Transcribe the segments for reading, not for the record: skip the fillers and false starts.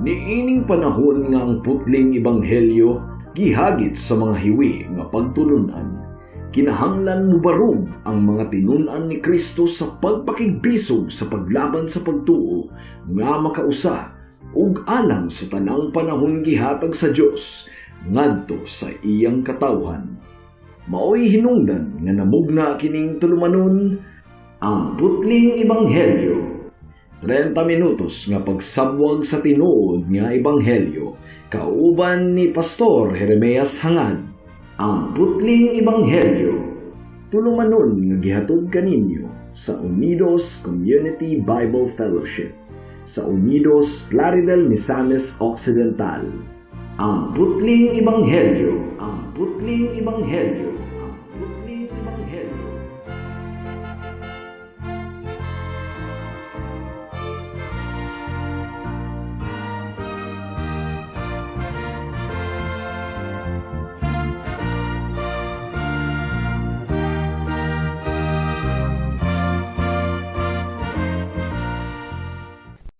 Niining panahon nga ang putling ebanghelyo gihagit sa mga hiwi nga pagtulunan, kinahanglan mubarog ang mga tinun-an ni Kristo sa pagpakigbisog sa paglaban sa pagtuo nga makausa ug alang sa tanang panahon gihatag sa Dios ngadto sa iyang katawhan. Maoy hinungdan nga namugna kining tulumanon, Ang Putling Ebanghelyo. 30 minutos nga pagsabwag sa tinuod nga ebanghelyo kauban ni Pastor Jeremias Hangad. Ang Putling Ebanghelyo. Tulumanon nga gihatod kaninyo sa Unidos Community Bible Fellowship sa Unidos, Plaridel, Misamis Occidental. Ang Putling Ebanghelyo. Ang Putling Ebanghelyo. Ang Putling Ebanghelyo.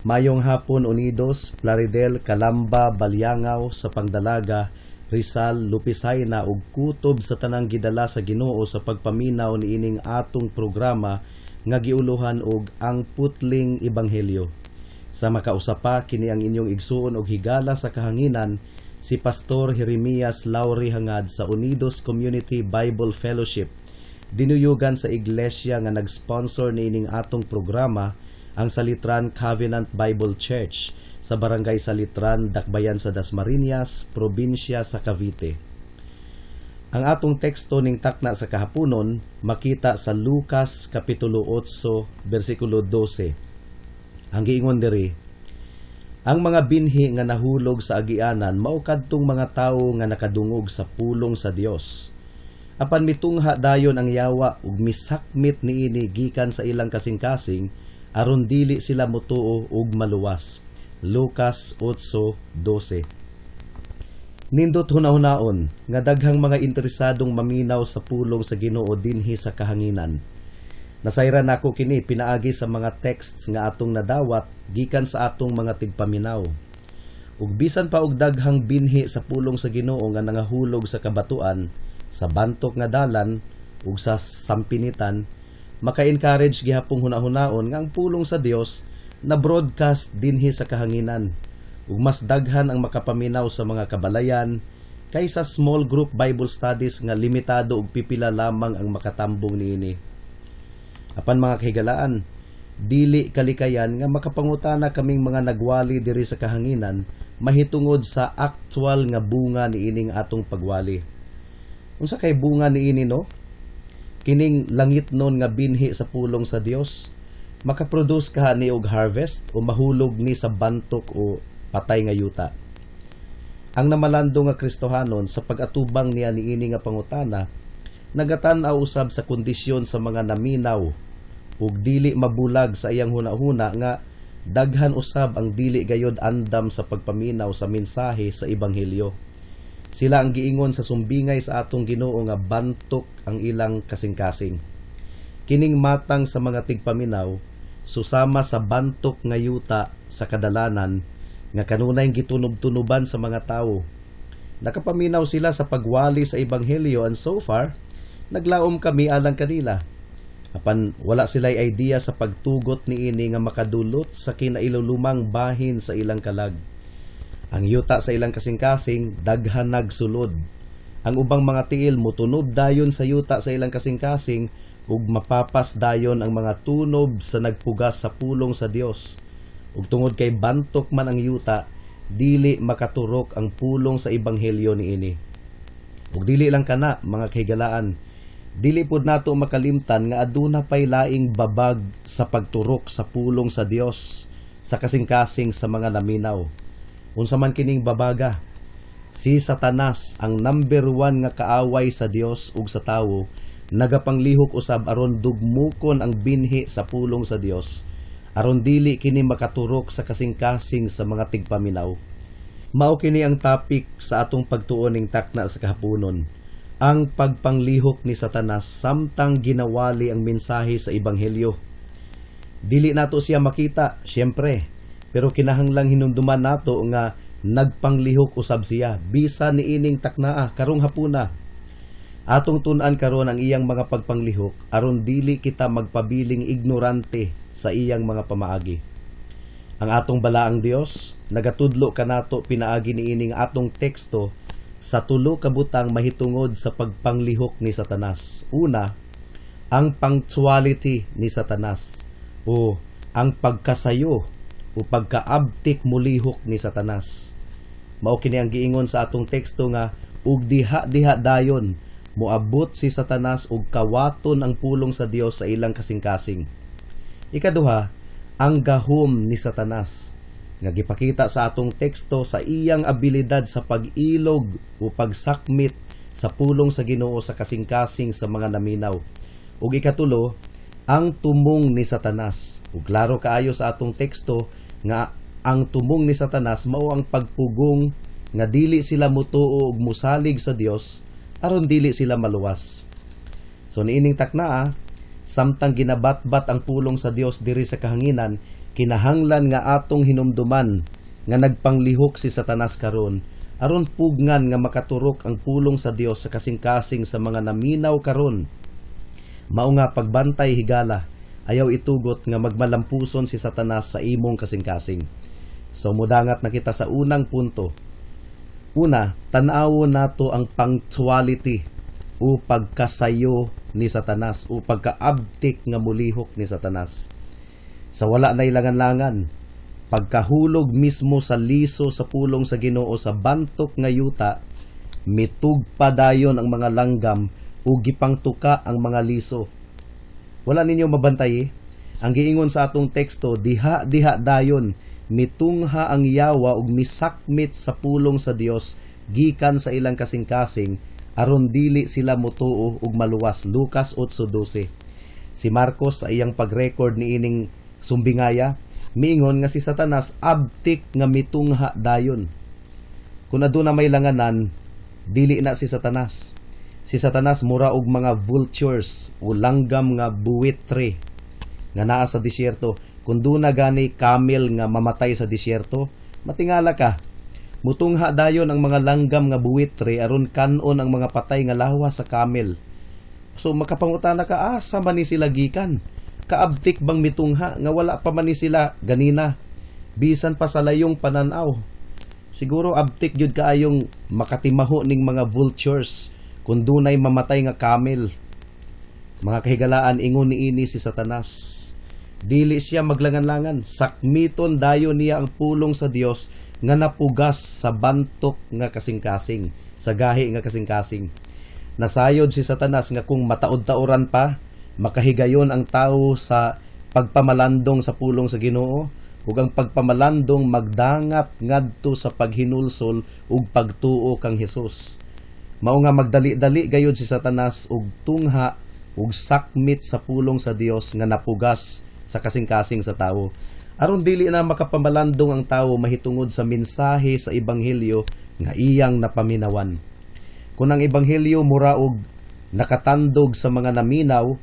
Mayong hapon, Unidos, Plaridel, Calamba, Baliangao sa Pangdalaga, Rizal, Lupisayna ug kutob sa tanang gidala sa Ginoo sa pagpaminaw niining atong programa nga giuluhan og Ang Putling Ebanghelyo. Sa makausa pa, kini ang inyong igsuon og higala sa kahanginan, si Pastor Jeremias Lauri Hangad sa Unidos Community Bible Fellowship. Dinuyugan sa iglesia nga nag-sponsor niining atong programa, ang Salitran Covenant Bible Church sa Barangay Salitran, Dakbayan sa Dasmariñas, probinsya sa Cavite. Ang atong teksto ning takna sa kahaponon makita sa Lucas Kapitulo 8 bersikulo 12. Ang giingon diri, ang mga binhi nga nahulog sa agianan mao kadtong mga tawo nga nakadungog sa pulong sa Dios. Apan mitungha dayon ang yawa ug misakmit niini gikan sa ilang kasing-kasing aron dili sila motuo ug maluwas. Lucas 8:12. Nindot hunahunaon nga daghang mga interesadong maminaw sa pulong sa Ginoo dinhi sa kahanginan. Nasayran nako kini pinaagi sa mga texts nga atong nadawat gikan sa atong mga tigpaminaw. Ug bisan pa og daghang binhi sa pulong sa Ginoo nga nangahulog sa kabatuan, sa bantok nga dalan ug sa sampinitan, maka-encourage gihapong hunahunaon nga ang pulong sa Dios na broadcast dinhi sa kahanginan ug mas daghan ang makapaminaw sa mga kabalayan kaysa small group Bible studies nga limitado ug pipila lamang ang makatambong niini. Apan mga kahigalaan, dili kalikayan nga makapangutana kaming mga nagwali diri sa kahanginan mahitungod sa actual nga bunga niining atong pagwali. Unsa kay bunga niini, no? Kining langitnon nga binhi sa pulong sa Dios, makaproduce kaha ni og harvest o mahulog ni sa bantok o patay nga yuta? Ang namalando nga Kristohanon, sa pag-atubang niya niini nga pangutana, nagatan-aw usab sa kondisyon sa mga naminaw ug dili mabulag sa iyang hunahuna nga daghan usab ang dili gayod andam sa pagpaminaw sa mensahe sa ebanghelyo. Sila ang giingon sa sumbingay sa atong Ginoo nga bantok ang ilang kasing-kasing. Kining matang sa mga tigpaminaw susama sa bantok nga yuta sa kadalanan nga kanunay gitunob-tunoban sa mga tawo. Nakapaminaw sila sa pagwali sa ebanghelyo and so far naglaom kami alang kanila. Apan wala sila'y idea sa pagtugot niini nga makadulot sa kinailulumang bahin sa ilang kalag. Ang yuta sa ilang kasing-kasing daghan nagsulod. Ang ubang mga tiil motunob dayon sa yuta sa ilang kasing-kasing ug mapapas dayon ang mga tunob sa nagpugas sa pulong sa Dios. Ug tungod kay bantok man ang yuta, dili makaturok ang pulong sa ebanghelyo niini. Ug dili lang kana, mga kahigalaan, dili pud nato makalimtan nga aduna pay laing babag sa pagturok sa pulong sa Dios sa kasing-kasing sa mga naminaw. Unsa man kining babaga? Si Satanas, ang number one nga kaaway sa Dios ug sa tawo, nagapanglihok usab aron dugmukon ang binhi sa pulong sa Dios aron dili kini makaturok sa kasing-kasing sa mga tigpaminaw. Mao kini ang topic sa atong pagtuon ning takna sa kahaponon: ang pagpanglihok ni Satanas samtang ginawali ang mensahe sa ebanghelyo. Dili nato siya makita, syempre, Pero kinahanglang hinumduman nato nga nagpanglihok usab siya bisan niining taknaa karong hapuna. Atong tun-an karon ang iyang mga pagpanglihok aron dili kita magpabiling ignorante sa iyang mga pamaagi. Ang atong balaang Dios nagatudlo kanato pinaagi niining atong teksto sa tulo ka butang mahitungod sa pagpanglihok ni Satanas. Una, ang punctuality ni Satanas o ang pagkasayo o pagkaabtik mulihok ni Satanas. Mao kini ang giingon sa atong teksto nga ug diha-diha dayon moabot si Satanas ug kawaton ang pulong sa Dios sa ilang kasing-kasing. Ikaduha, ang gahom ni Satanas nga gipakita sa atong teksto sa iyang abilidad sa pag-ilog o pagsakmit sa pulong sa Ginoo sa kasing-kasing sa mga naminaw. Ug ikatulo, ang tumong ni Satanas. Ug klaro kaayo sa atong teksto nga ang tumong ni Satanas mao ang pagpugong nga dili sila mutuo ug musalig sa Dios aron dili sila maluwas. So niining taknaa, samtang ginabatbat ang pulong sa Dios diri sa kahanginan, kinahanglan nga atong hinumduman nga nagpanglihok si Satanas karon aron pugnan nga makaturok ang pulong sa Dios sa kasing-kasing sa mga naminaw karon. Mao nga pagbantay, higala, ayaw itugot nga magmalampuson si Satanas sa imong kasing-kasing. So mudangat na kita sa unang punto. Una, tan-awon nato ang punctuality o pagkasayo ni Satanas o pagkaabtik nga mulihok ni Satanas. Sa wala na ilangan-langan, pagkahulog mismo sa liso sa pulong sa Ginoo sa bantok nga yuta, mitugpa dayon ang mga langgam ug gipangtuka ang mga liso. Wala ninyo mabantay eh? Ang giingon sa atong teksto, diha diha dayon mitungha ang yawa ug misakmit sa pulong sa Dios gikan sa ilang kasing-kasing aron dili sila mutuo ug maluwas. Lucas 8:12. Si Marcos, sa iyang pag-record niining sumbingaya, miingon nga si Satanas abtik nga mitungha dayon. Kung aduna may langanan, dili na si Satanas. Si Satanas mura og mga vultures o langgam nga buitre nga naa sa disyerto. Kung duna gani camel nga mamatay sa disyerto, matingala ka. Mutungha dayon ang mga langgam nga buitre aron kanon ang mga patay nga lawas sa camel. So makapangutana ka, asa man ni sila gikan? Kaabtik bang mitungha nga wala pa man ni sila ganina? Bisan pa sa layong pananaw. Siguro abtik gyud kaayong makatimaho ning mga vultures kung dunay mamatay nga camel. Mga kahigalaan, ingon niini si Satanas. Dili siya maglangan-langan. Sakmiton dayon niya ang pulong sa Dios nga napugas sa bantok nga kasing-kasing, sa gahi nga kasing-kasing. Nasayod si Satanas nga kung mataod-taoran pa, makahigayon ang tao sa pagpamalandong sa pulong sa Ginoo ug ang pagpamalandong magdangat ngadto sa paghinulsol ug pagtuo kang Hesus. Mao nga magdali-dali gayud si Satanas og tungha ug sakmit sa pulong sa Dios nga napugas sa kasing-kasing sa tawo aron dili na makapamalandong ang tawo mahitungod sa mensahe sa ebanghelyo nga iyang napaminawan. Kung ang ebanghelyo mura og nakatandog sa mga naminaw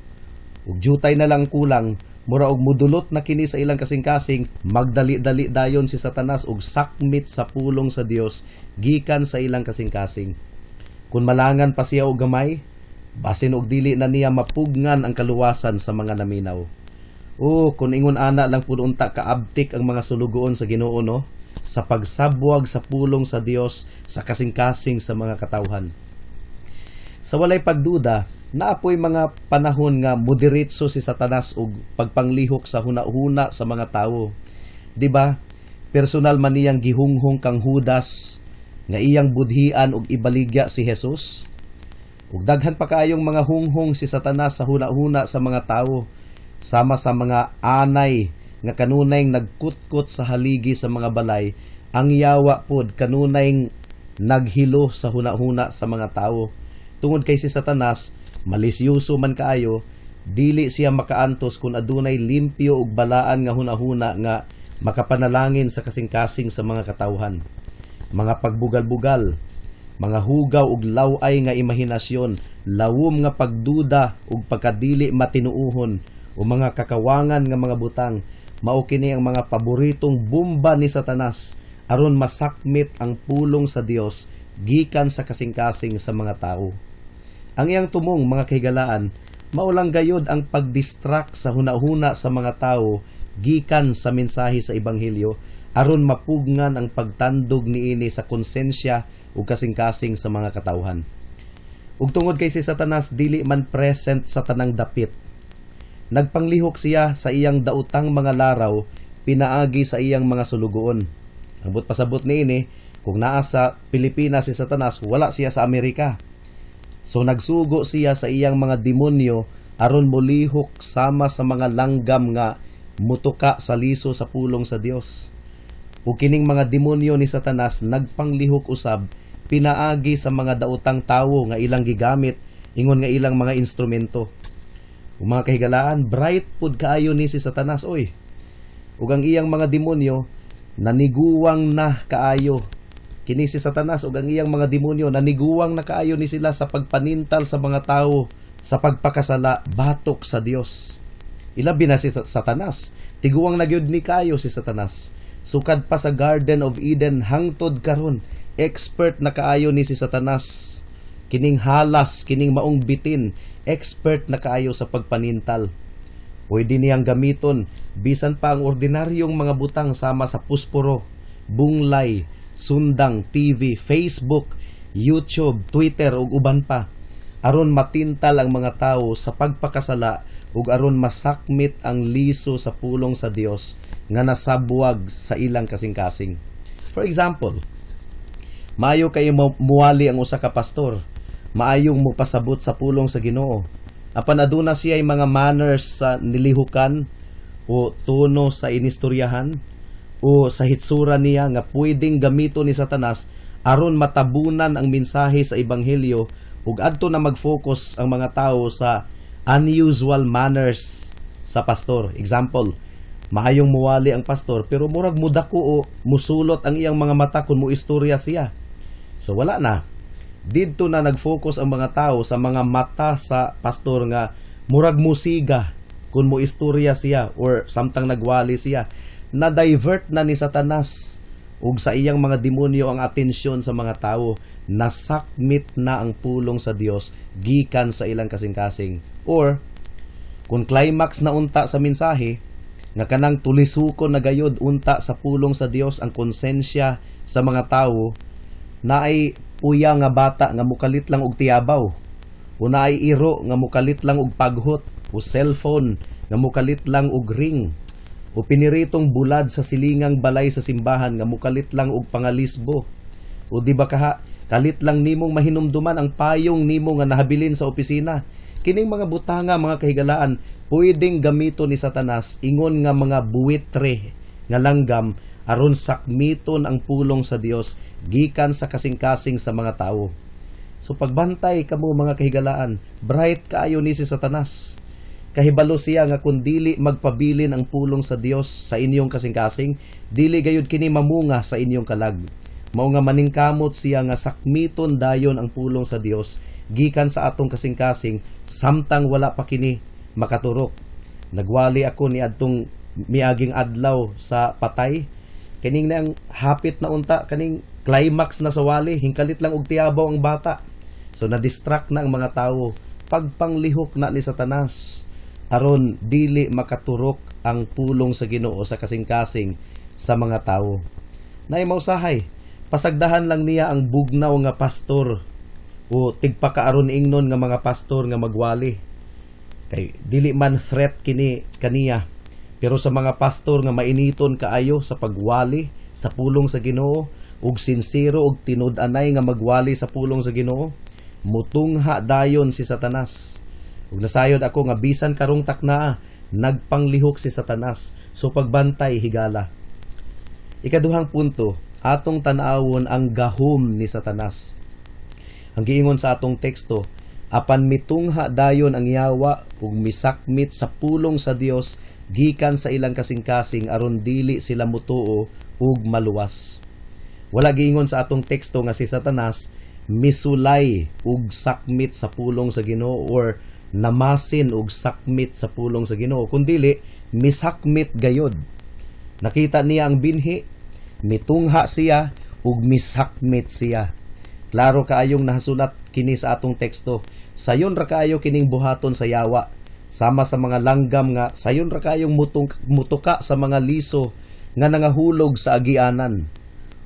ug jutay na lang kulang, mura og mudulot na kini sa ilang kasing-kasing, magdali-dali dayon si Satanas og sakmit sa pulong sa Dios gikan sa ilang kasing-kasing. Kung malangan pa siya og gamay, basin og dili na niya mapugngan ang kaluwasan sa mga naminaw. Oh, kung ingon ana lang pud unta kaabtik ang mga sulugoon sa Ginoo, no, sa pagsabwag sa pulong sa Dios sa kasing-kasing sa mga katawhan. Sa walay pagduda, naapoy mga panahon nga mudiretso si Satanas og pagpanglihok sa huna-huna sa mga tawo. 'Di ba? Personal man niyang gihunghong kang Judas nga iyang budhian og ibaligya si Jesus. Ug daghan pa kaayong mga hunghong si Satanas sa huna-huna sa mga tawo, sama sa mga anay nga kanunay nagkutkot sa haligi sa mga balay. Ang yawa pod kanunay naghilo sa huna-huna sa mga tawo. Tungod kay si Satanas malisyoso man kaayo, dili siya makaantos kung adunay limpyo ug balaan nga hunahuna nga makapanalangin sa kasing-kasing sa mga katawhan. Mga pagbugal-bugal, mga hugaw ug law-ay nga imahinasyon, lawom nga pagduda ug pagkadili matinuohon o mga kakawangan nga mga butang. Mao kini ang mga paboritong bomba ni Satanas aron masakmit ang pulong sa Dios gikan sa kasing-kasing sa mga tao. Ang iyang tumong, mga kahigalaan, mao lang gayod ang pagdistract sa hunahuna sa mga tao gikan sa mensahe sa ebanghelyo aron mapugngan ang pagtandog niini sa konsensya ug kasing-kasing sa mga katawhan. Ug tungod kay si Satanas dili man present sa tanang dapit, nagpanglihok siya sa iyang daotang mga laraw pinaagi sa iyang mga sulugoon. Ang buot pasabot niini, kung naa sa Pilipinas si Satanas, wala siya sa Amerika. So nagsugo siya sa iyang mga demonyo aron molihok sama sa mga langgam nga mutuka sa liso sa pulong sa Dios. Ug kining mga demonyo ni Satanas nagpanglihok usab pinaagi sa mga daotang tawo nga ilang gigamit ingon nga ilang mga instrumento. Ug mga kahigalaan, bright pud kaayo ni si Satanas oy. Ug ang iyang mga demonyo naniguwang na kaayo. Kini si Satanas ug ang iyang mga demonyo naniguwang na kaayo ni sila sa pagpanintal sa mga tawo sa pagpakasala batok sa Dios. Ilabi na si Satanas. Tiguang na gyud ni kaayo si Satanas. Sukad pa sa Garden of Eden hangtod karon, expert na kaayo ni si Satanas. Kining halas, kining maong bitin, expert na kaayo sa pagpanintal. Pwede niyang gamiton bisan pa ang ordinaryong mga butang sama sa pusporo, bunglay, sundang, TV, Facebook, YouTube, Twitter ug uban pa aron matintal ang mga tawo sa pagpakasala ug aron masakmit ang liso sa pulong sa Dios nga nasabwag sa ilang kasing-kasing. For example, maayo kay muwali ang usa ka pastor, maayong mopasabot sa pulong sa Ginoo. Apan aduna siya mga manners sa nilihukan o tono sa inistoryahan o sa hitsura niya nga pwedeng gamiton ni Satanas aron matabunan ang mensahe sa ebanghelyo ug adto na mag-focus ang mga tao sa unusual manners sa pastor. Example, maayong muwali ang pastor pero murag mudako o musulot ang iyang mga mata kung muistorya siya. So wala na. Didto na nag-focus ang mga tao sa mga mata sa pastor nga murag musiga kung muistorya siya or samtang nagwali siya. Na-divert na ni Satanas ug sa iyang mga demonyo ang atensyon sa mga tao. Nasakmit na ang pulong sa Dios gikan sa ilang kasing-kasing. Or kung climax na unta sa mensahe nga kanang tulisukon na gayod unta sa pulong sa Dios ang konsensya sa mga tawo, naay puya nga bata nga mukalit lang og tiyabaw o naay iro nga mukalit lang og paghot o cellphone nga mukalit lang og ring o piniritong bulad sa silingang balay sa simbahan nga mukalit lang og pangalisbo, o di ba kaha kalit lang nimong mahinumduman ang payong nimo nga nahabilin sa opisina. Kining mga butanga, mga kahigalaan, pwedeng gamito ni Satanas ingon nga mga buwitre nga langgam aron sakmiton ang pulong sa Dios gikan sa kasing-kasing sa mga tawo. So pagbantay kamo, mga kahigalaan, bright kaayo ni si Satanas. Kahibalo siya nga kung dili magpabilin ang pulong sa Dios sa inyong kasing-kasing, dili gayud kini mamunga sa inyong kalag. Mao nga maningkamot siya nga sakmiton dayon ang pulong sa Dios gikan sa atong kasing-kasing samtang wala pa kini makaturok. Nagwali ako ni adtong miaging adlaw sa patay. Kining nang hapit na unta, kaning climax na sa wali, hingkalit lang og tiyabaw ang bata. So na-distract na ang mga tawo. Pagpanglihok na ni Satanas aron dili makaturok ang pulong sa Ginoo sa kasing-kasing sa mga tawo. Nay mausahay, pasagdahan lang niya ang bugnaw nga pastor o tigpakaaron ingnon nga mga pastor nga magwali. Kay dili man threat kini kaniya. Pero sa mga pastor nga mainiton kaayo sa pagwali sa pulong sa Ginoo ug sinsero ug tinud-anay nga magwali sa pulong sa Ginoo, mutungha dayon si Satanas. Ug nasayod ako nga bisan karong taknaa nagpanglihok si Satanas. So pagbantay, higala. Ikaduhang punto, atong tan-awon ang gahom ni Satanas. Ang giingon sa atong teksto, "Apan mitungha dayon ang yawa ug misakmit sa pulong sa Dios gikan sa ilang kasing-kasing aron dili sila mutuo ug maluwas." Wala giingon sa atong teksto nga si Satanas misulay ug sakmit sa pulong sa Ginoo or namasin og sakmit sa pulong sa Ginoo, kundili misakmit gayod. Nakita niya ang binhi, mitungha siya ug misakmit siya. Klaro kaayong nahasulat kini sa atong teksto. Sayon ra kaayo kining buhaton sa yawa. Sama sa mga langgam nga sayon ra kaayong mutuka sa mga liso nga nangahulog sa agianan.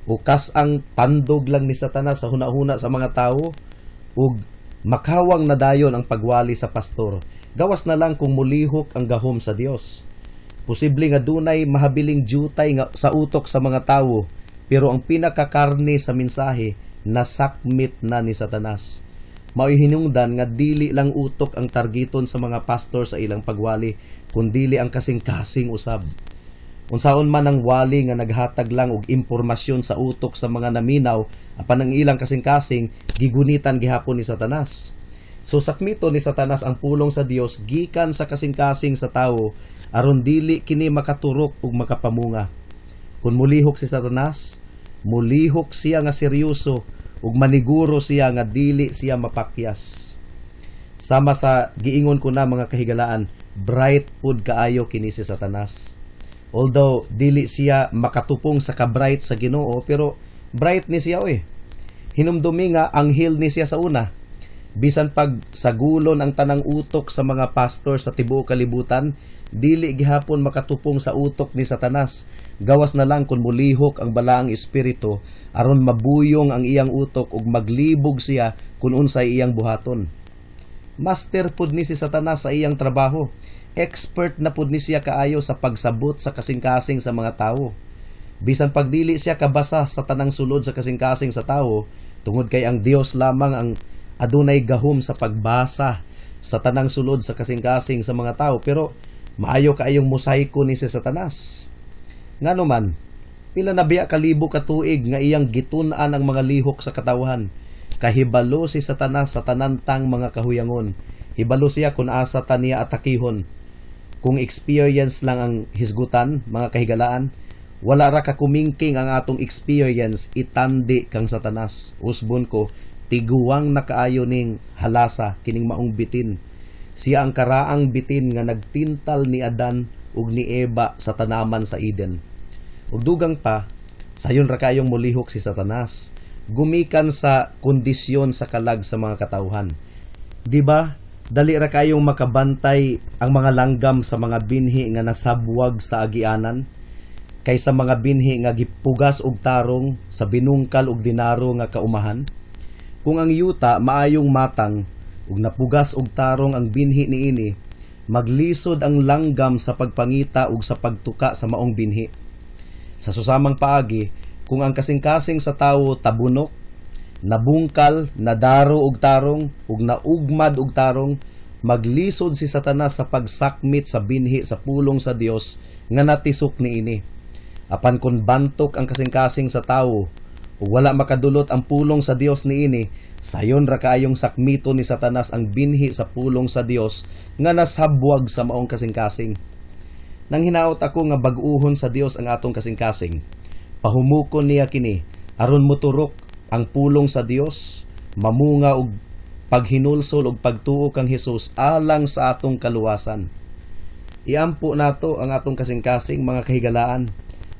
Ukas ang tandog lang ni Satanas sa hunahuna sa mga tawo ug makawang na dayon ang pagwali sa pastor. Gawas na lang kung mulihok ang gahom sa Dios. Posible nga dunay mahabiling jutay nga sa utok sa mga tawo, pero ang pinakakarne sa mensahe nasakmit na ni Satanas. Mao'y hinungdan nga dili lang utok ang targeton sa mga pastor sa ilang pagwali, kundili ang kasing-kasing usab. Unsaon man ang wali nga naghatag lang og impormasyon sa utok sa mga naminaw, apan ang ilang kasing-kasing gigunitan gihapon ni Satanas. So sakmito ni Satanas ang pulong sa Dios gikan sa kasing-kasing sa tawo aron dili kini makaturok ug makapamunga. Kung mulihok si Satanas, mulihok siya nga seryoso ug maniguro siya nga dili siya mapakyas. Sama sa giingon ko na, mga kahigalaan, bright pud kaayo kini si Satanas. Although dili siya makatupong sa ka-bright sa Ginoo, pero bright ni siya oy. Hinumdumi nga anghel ni siya sa una. Bisan pag sagulon ang tanang utok sa mga pastor sa tibuok kalibutan, dili gihapon makatupong sa utok ni Satanas. Gawas na lang kung mulihok ang balaang espiritu aron mabuyong ang iyang utok ug maglibog siya kung unsay iyang buhaton. Master pud ni si Satanas sa iyang trabaho. Expert na pud ni siya kaayo sa pagsabot sa kasing-kasing sa mga tawo. Bisan pagdili siya kabasa sa tanang sulod sa kasing-kasing sa tawo, tungod kay ang Dios lamang ang adunay gahom sa pagbasa sa tanang sulod sa kasing-kasing sa mga tao, pero maayo kaayong mosaico ni si Satanas. Ngano man, pila na biya kalibo ka tuig nga iyang gitun-an ang mga lihok sa katawhan. Kahibalo si Satanas sa tanantang mga kahuyangon. Hibalo siya kung asa ta niya atakihon. Kung experience lang ang hisgutan, mga kahigalaan, wala ra ka kumingking ang atong experience itandi kang Satanas. Usbon ko, tiguwang na kaayo ning halasa kining maong bitin. Siya ang karaang bitin nga nagtintal ni Adan ug ni Eva sa tanaman sa Eden. Ug dugang pa, sayon ra kayong mulihok si Satanas. Gumikan sa kondisyon sa kalag sa mga katawhan. Di ba? Dali ra kayong makabantay ang mga langgam sa mga binhi nga nasabwag sa agianan kaysa mga binhi nga gipugas og tarong sa binungkal og dinaro nga kaumahan. Kung ang yuta maayong matang ug napugas og tarong ang binhi niini, maglisod ang langgam sa pagpangita ug sa pagtuka sa maong binhi. Sa susamang paagi, kung ang kasing-kasing sa tawo tabunok, nabungkal, nadaro og tarong, ug naugmad og tarong, maglisod si Satanas sa pagsakmit sa binhi sa pulong sa Dios nga natisok niini. Apan kung bantok ang kasing-kasing sa tawo ug wala makadulot ang pulong sa Dios niini, sayon ra kaayong sakmito ni Satanas ang binhi sa pulong sa Dios nga nasabwag sa maong kasing-kasing. Nang hinaot ako nga bag-uhon sa Dios ang atong kasing-kasing. Pahumukon niya kini aron moturok ang pulong sa Dios, mamunga og paghinulsol og pagtuo kang Hesus alang sa atong kaluwasan. Iampo nato ang atong kasing-kasing, mga kahigalaan.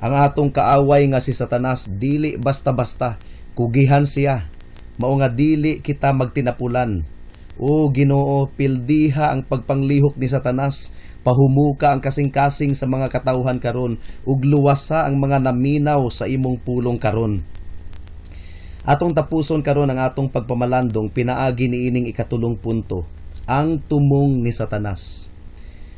Ang atong kaaway nga si Satanas dili basta-basta, kugihan siya. Mao nga dili kita magtinapulan. O Ginoo, pildiha ang pagpanglihok ni Satanas, pahumuka ang kasing-kasing sa mga katawhan karon ug luwasa ang mga naminaw sa imong pulong karon. Atong tapuson karon ang atong pagpamalandong pinaagi niining ikatulong punto, ang tumong ni Satanas.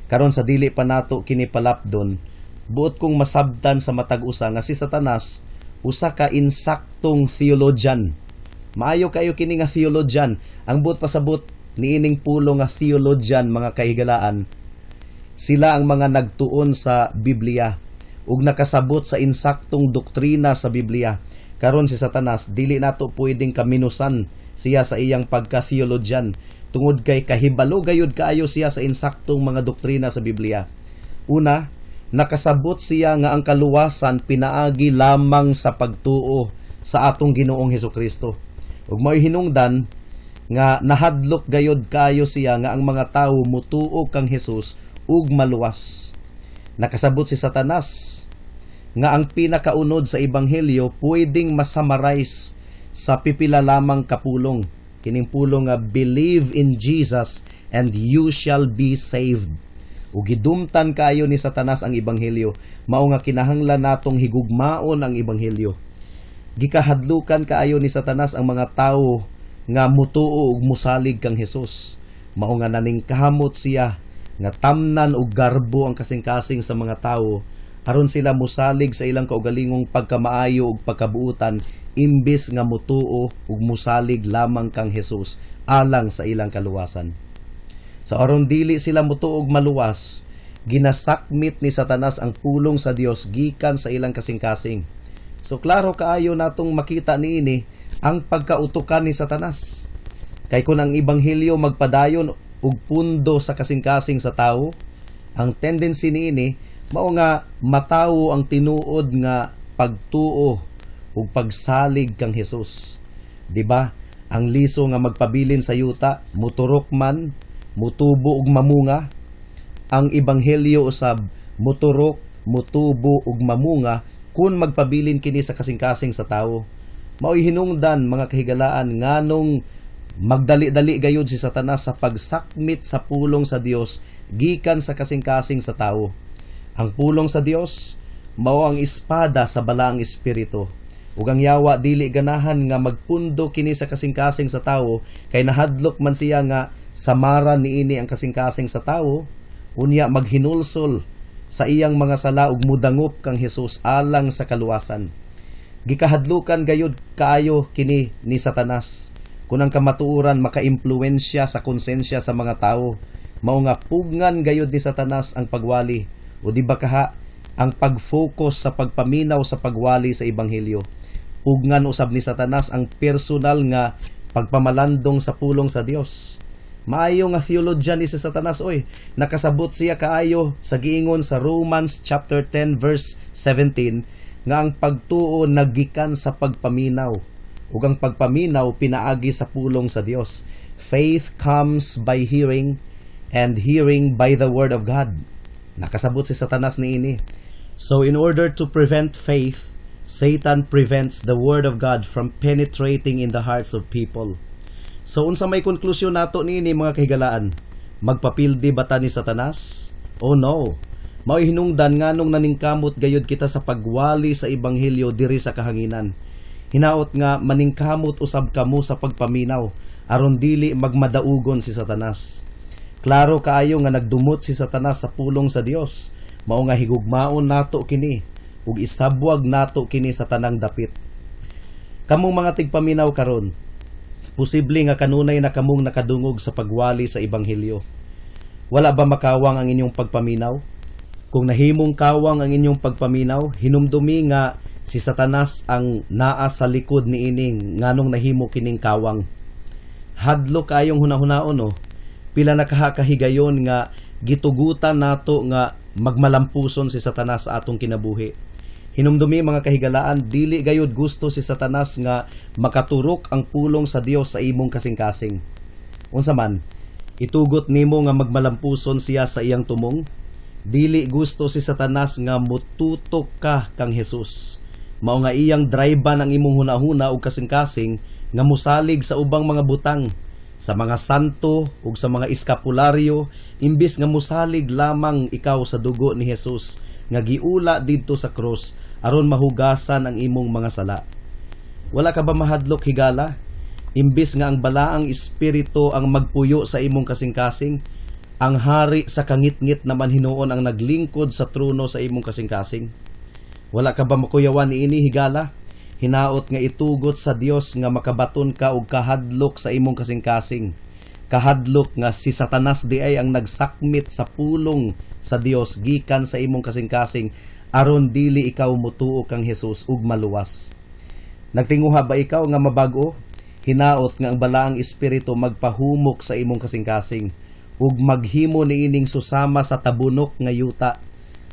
Karon, sa dili pa nato kini palapdon, buot kong masabtan sa matag usa nga si Satanas usa ka insaktong theologian. Maayo kayo kini nga theologian. Ang buot pasabot niining pulo nga theologian, mga kahigalaan, sila ang mga nagtuon sa Biblia ug nakasabot sa insaktong doktrina sa Biblia. Karon, si Satanas, dili nato pwedeng kaminusan siya sa iyang pagka-theologian tungod kay kahibalo gayud kaayo siya sa insaktong mga doktrina sa Biblia. Una, nakasabot siya nga ang kaluwasan pinaagi lamang sa pagtuo sa atong Ginoong Hesukristo. Ug mao'y hinungdan Nga nahadlok gayod kayo siya nga ang mga tawo mutuo kang Hesus ug maluwas. Nakasabot si Satanas nga ang pinakaunod sa ebanghelyo pwedeng ma-summarize sa pipila lamang kapulong. Kining pulong nga "Believe in Jesus and you shall be saved." Ug gidumtan kaayo ni Satanas ang ebanghelyo. Mao nga kinahanglan natong higugmaon ang ebanghelyo. Gikahadlukan kaayo ni Satanas ang mga tawo nga mutuo ug musalig kang Hesus. Mao nga naningkamot siya nga tamnan og garbo ang kasing-kasing sa mga tawo aron sila musalig sa ilang kaugalingong pagkamaayo ug pagkabuutan imbis nga mutuo ug musalig lamang kang Hesus alang sa ilang kaluwasan. So aron dili sila mutuo ug maluwas, ginasakmit ni Satanas ang pulong sa Dios gikan sa ilang kasing-kasing. So klaro kaayo natong makita niini ang pagkautukan ni Satanas. Kay kung ang ebanghelyo magpadayon og pundo sa kasing-kasing sa tawo, ang tendency niini mao nga matawo ang tinuod nga pagtuo ug pagsalig kang Hesus. Di ba? Ang liso nga magpabilin sa yuta, muturok man, mutubo ug mamunga. Ang ebanghelyo usab muturok, mutubo ug mamunga kung magpabilin kini sa kasing-kasing sa tawo. Mao'y hinungdan, mga kahigalaan, nganong magdali-dali gayud si Satanas sa pagsakmit sa pulong sa Dios gikan sa kasing-kasing sa tawo. Ang pulong sa Dios mao ang espada sa balaang espiritu. Ug ang yawa dili ganahan nga magpundo kini sa kasing-kasing sa tawo kay nahadlok man siya nga samaran niini ang kasing-kasing sa tawo, unya maghinulsol sa iyang mga sala ug mudangop kang Hesus alang sa kaluwasan. Gikahadlukan gayud kaayo kini ni Satanas kung ang kamatuoran makaimpluwensya sa konsensya sa mga tawo. Mao nga pugngan gayud ni Satanas ang pagwali o di ba kaha ang pag-focus sa pagpaminaw sa pagwali sa ebanghelyo. Pugngan usab ni Satanas ang personal nga pagpamalandong sa pulong sa Dios. Maayo nga theologian ni si Satanas oy. Nakasabot siya kaayo sa giingon sa Romans chapter 10 verse 17 nga ang pagtuo naggikan sa pagpaminaw ug ang pagpaminaw pinaagi sa pulong sa Dios. Faith comes by hearing and hearing by the word of God. Nakasabot si Satanas niini. So in order to prevent faith, Satan prevents the word of God from penetrating in the hearts of people. So unsa may konklusyon nato niini, mga kahigalaan? Magpapildi ba ta ni Satanas? Oh no. Mao'y hinungdan nganong naningkamot gayud kita sa pagwali sa ebanghelyo diri sa kahanginan. Hinaot nga maningkamot usab kamo sa pagpaminaw aron dili magmadaugon si Satanas. Klaro kaayo nga nagdumot si Satanas sa pulong sa Dios. Mao nga higugmaon nato kini ug isabwag nato kini sa tanang dapit. Kamong mga tigpaminaw karon, posible nga kanunay na kamong nakadungog sa pagwali sa ebanghelyo. Wala ba makawang ang inyong pagpaminaw? Kung nahimong kawang ang inyong pagpaminaw, hinumdumi nga si Satanas ang naa sa likod niining nganong nahimo kining kawang. Hadlo kayong hunahunaon, no? Pila na kahigayon nga gitugutan nato nga magmalampuson si Satanas sa atong kinabuhi. Hinumdumi, mga kahigalaan, dili gayud gusto si Satanas nga makaturok ang pulong sa Dios sa imong kasing-kasing. Unsa man, itugot nimo nga magmalampuson siya sa iyang tumong? Dili gusto si Satanas nga mututok ka kang Hesus. Mao nga iyang drive ang imong hunahuna ug kasing-kasing nga musalig sa ubang mga butang, sa mga santo ug sa mga iskapularyo, imbis nga musalig lamang ikaw sa dugo ni Hesus nga giula didto sa krus aron mahugasan ang imong mga sala. Wala ka ba mahadlok, higala? Imbis nga ang balaang espiritu ang magpuyo sa imong kasing-kasing, ang hari sa kangitngit naman hinuon ang naglingkod sa trono sa imong kasing-kasing. Wala ka ba makuyawan niini, higala? Hinaot nga itugot sa Dios nga makabaton ka og kahadlok sa imong kasing-kasing. Kahadlok nga si Satanas diay ang nagsakmit sa pulong sa Dios gikan sa imong kasing-kasing aron dili ikaw mutuo kang Hesus ug maluwas. Nagtinguha ba ikaw nga mabag-o? Hinaot nga ang balaang espiritu magpahumok sa imong kasing-kasing ug maghimo niining susama sa tabunok nga yuta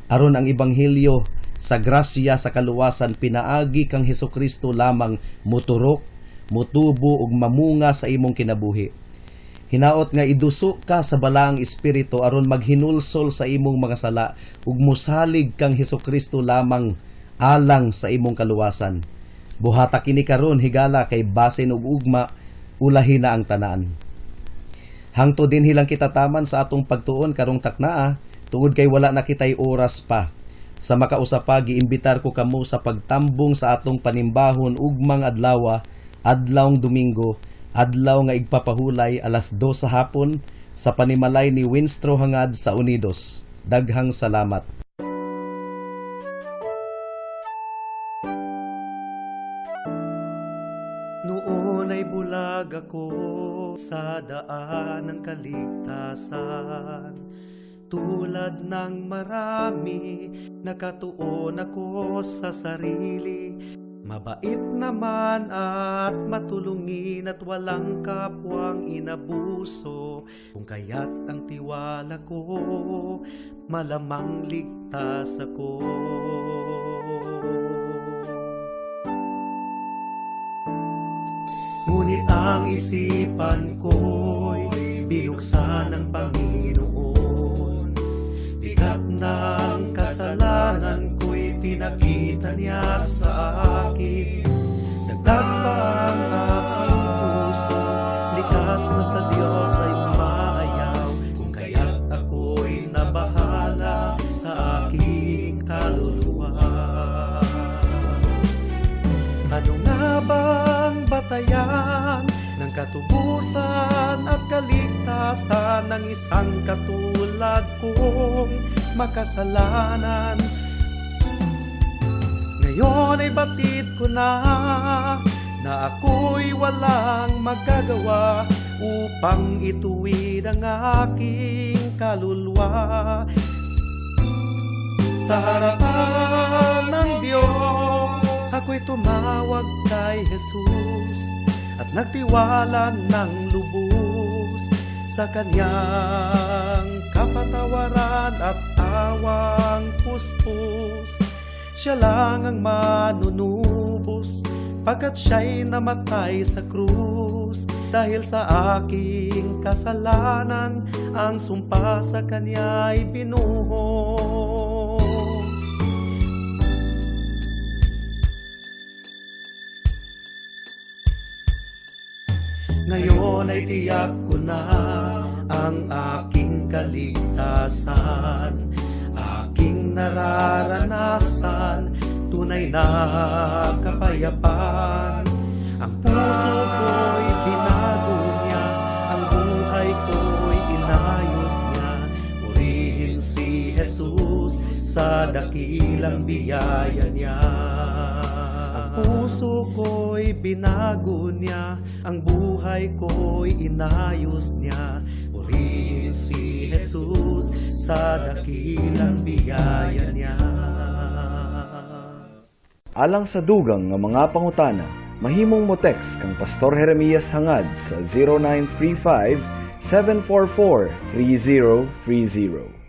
aron ang ebanghelyo sa grasya sa kaluwasan pinaagi kang Hesukristo lamang muturok, Mutubo ug mamunga sa imong kinabuhi. Hinaot nga iduso ka sa Balaang Espiritu aron maghinulsol sa imong mga sala ug mosalig kang Hesukristo lamang alang sa imong kaluwasan. Buhata kini karon, higala, kay basin og ugma ulahi na ang tanan. Hangtod dinhi lang kita taman sa atong pagtuon karong taknaa tungod kay wala na kitay oras pa. Sa makausa pa, giimbitar ko kamo sa pagtambong sa atong panimbahon ugmang adlawa, adlawng Domingo, Adlaw nga Igpapahulay, 2:00 sa hapon sa panimalay ni Winstro Hangad sa Unidos. Daghang salamat. Noon ay bulag ako sa daan ng kaligtasan. Tulad ng marami, nakatuon ako sa sarili. Mabait naman at matulungin at walang kapwang inabuso. Kung kaya't ang tiwala ko, malamang ligtas ako. Ngunit ang isipan ko'y binuksan ng Panginoon. Bigat ng kasalanan ko'y pinakita niya sa akin. Dagdag pa ang aking puso, likas na sa Diyos ay umaayaw. Kung kaya't ako'y nabahala sa aking kaluluwa. Ano nga bang batayan ng katubusan at kaligtasan ng isang katulad kong makasalanan? Ngayon ay batid ko na na ako'y walang magagawa upang ituwid ang aking kaluluwa. Sa harapan ng Diyos, ako'y tumawag kay Jesus at nagtiwala ng lubos sa kanyang kapatawaran at awang puspos. Siya lang ang manunubos pagkat siya'y namatay sa krus. Dahil sa aking kasalanan, ang sumpa sa kanya'y binuhos. Ngayon ay tiyak ko na ang aking kaligtasan, aking nararanasan, tunay na kapayapaan. Ang puso ko'y binago niya, ang buhay ko'y inayos niya. Purihin si Jesus sa dakilang biyaya niya. Ang puso ko'y binago niya, ang buhay ko'y inayos niya. Purihin si Jesus sa dakilang biyaya niya. Alang sa dugang nga mga pangutana, mahimong mo text kang Pastor Jeremias Hangad sa 0935 744 3030.